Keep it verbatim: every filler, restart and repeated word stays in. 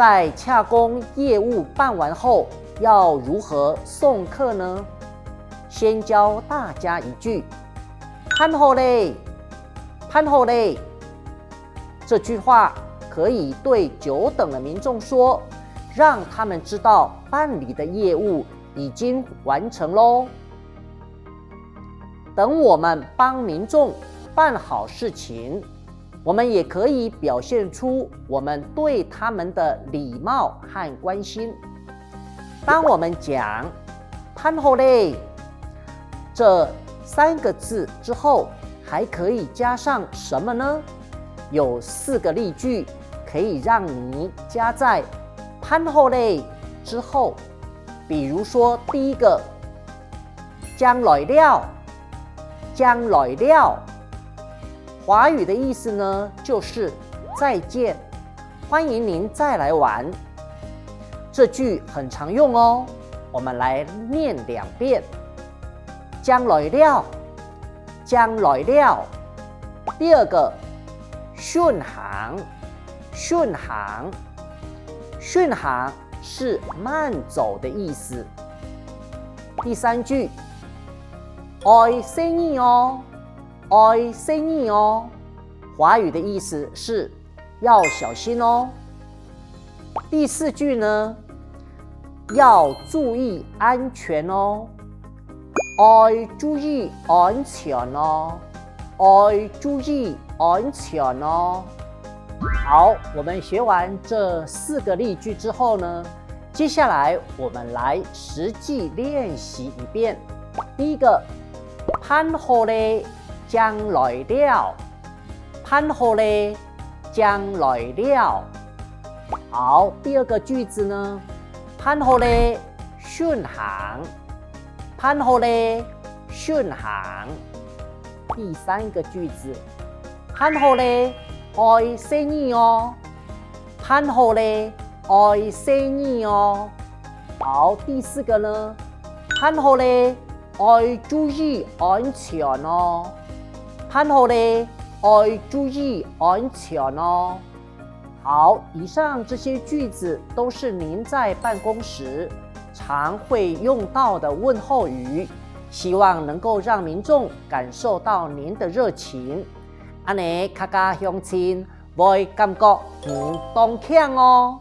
待洽公业务办完后，要如何送客呢？先教大家一句：辦好咧，办好咧。这句话可以对久等的民众说，让他们知道办理的业务已经完成喽。等我们帮民众办好事情，我们也可以表现出我们对他们的礼貌和关心。当我们讲“办好咧”这三个字之后，还可以加上什么呢？有四个例句可以让你加在“办好咧”之后。比如说，第一个，正來尞，正來尞。华语的意思呢，就是再见，欢迎您再来玩。这句很常用哦，我们来念两遍：正來尞，正來尞。第二个，順行，順行，順行是慢走的意思。第三句，愛細義哦，愛細義哦。华语的意思是要小心哦。第四句呢，要注意安全哦，愛注意安全哦，愛注意安全哦。好，我们学完这四个例句之后呢，接下来我们来实际练习一遍。第一个，办好咧，正來尞。办好咧，正來尞。好，第二个句子呢，办好咧，順行。办好咧，順行。第三个句子，办好咧，愛細義哦。办好咧，愛細義哦。好，第四个呢，办好咧，愛注意安全哦。办好咧，愛注意安全哦。好，以上这些句子都是您在办公时常会用到的问候语，希望能够让民众感受到您的热情。恁呢，客家鄉親會感觉你當慶哦。